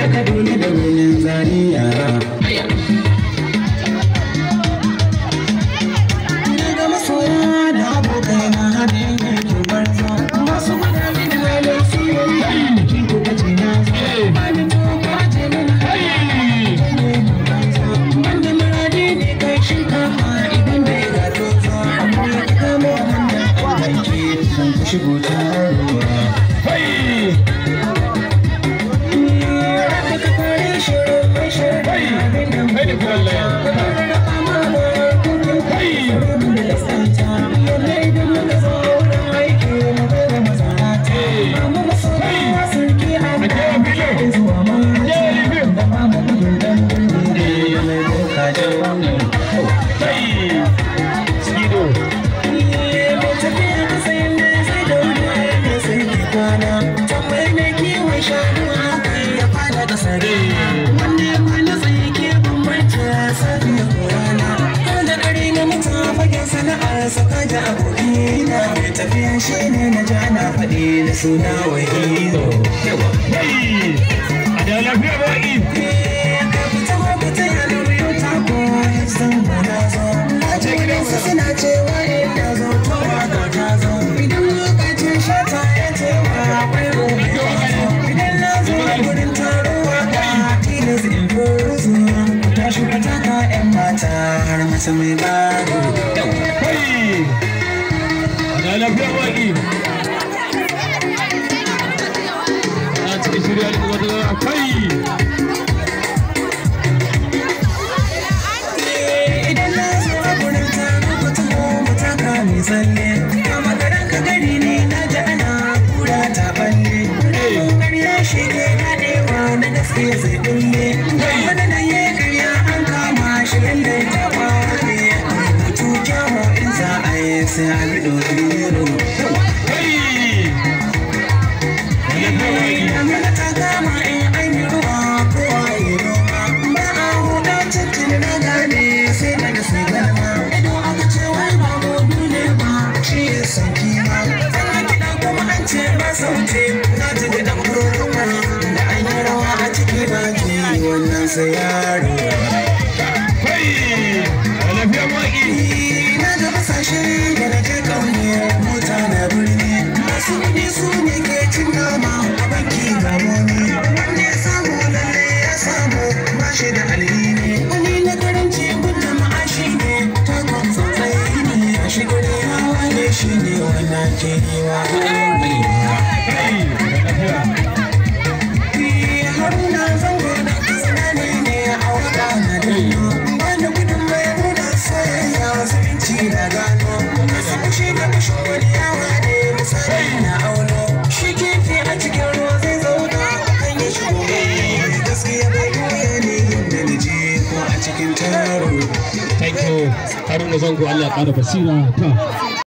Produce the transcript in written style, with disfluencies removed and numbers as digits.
Da Kaduna da birnin Zaria. Na ga masoya da abokai na haɗin yankin barzo. Masu gwada mini halin soyayya. Kin kuka ce na zo. Bani to kwace mini hali. Banda muradi ne kai shinkafa idan bai ga tozo. Amma ka kamo hannun albanki kan ku shigo taruwa. Tafiyan shi ne na ja na faɗi da suna wahido. A da lafiya baƙi. Ka fita ko fita ya biyo tako zan na zo. Wasu suna cewa ina zo to waka ta zo. Idan lokacin shata ya ce wa akwai gobe zo. Idan na zo gurin taro waka tilas in furzu. Ku tashi ku taka 'yan mata har mace mai gado. A da lafiya baƙi. A cikin shirya da wata kai. Idan na zo gurin taro ku taho mu taka mai tsalle. A makaran ka gari ne na ji ana kura ta balle. Ƙarya shi ke daɗewa na gaske zai bulle. Wani nan ya ƙarya an kama shi lallai ta kwaɓe. Rubutu kyawu in za a yi sai a biɗo biro. Amina ta kama in an yi ruwa kowa ya noma. Ba a huda tuntuni na gane sai da sai galma. Idan aka ce wai ba gobe ne ba shi ya san kima. Ana kiɗa kuma an ce ba sauti na ji da ɗan kurma. Da an yi rawa a ciki baki wannan sai yaro. A lafiya baƙi. Na ga basashe da na je ƙauye mota na birni. Masu kuɗi su ne ke cin nama a banki ga momi. Wanda ya samu lalle ya samu ba shi da alhini. Wani na karanci gun jama'a shi ne takon tsautsayi ne. A shigar yawa ne shi ne wannan ke yi wa gori. Haruna zango da katsina ne ne a waka na danno. Bani gudun mai nuna soyayya zumunci na gano. Masu fushi da fushin wani yawa ne misali na auno. Shi kifi a cikin ruwa zai zauna kan ya shigo. Mai gaskiya bai koya ne inda na je ko a cikin taro. Thank you. Haruna Zango, Allah ya ƙara basira ta.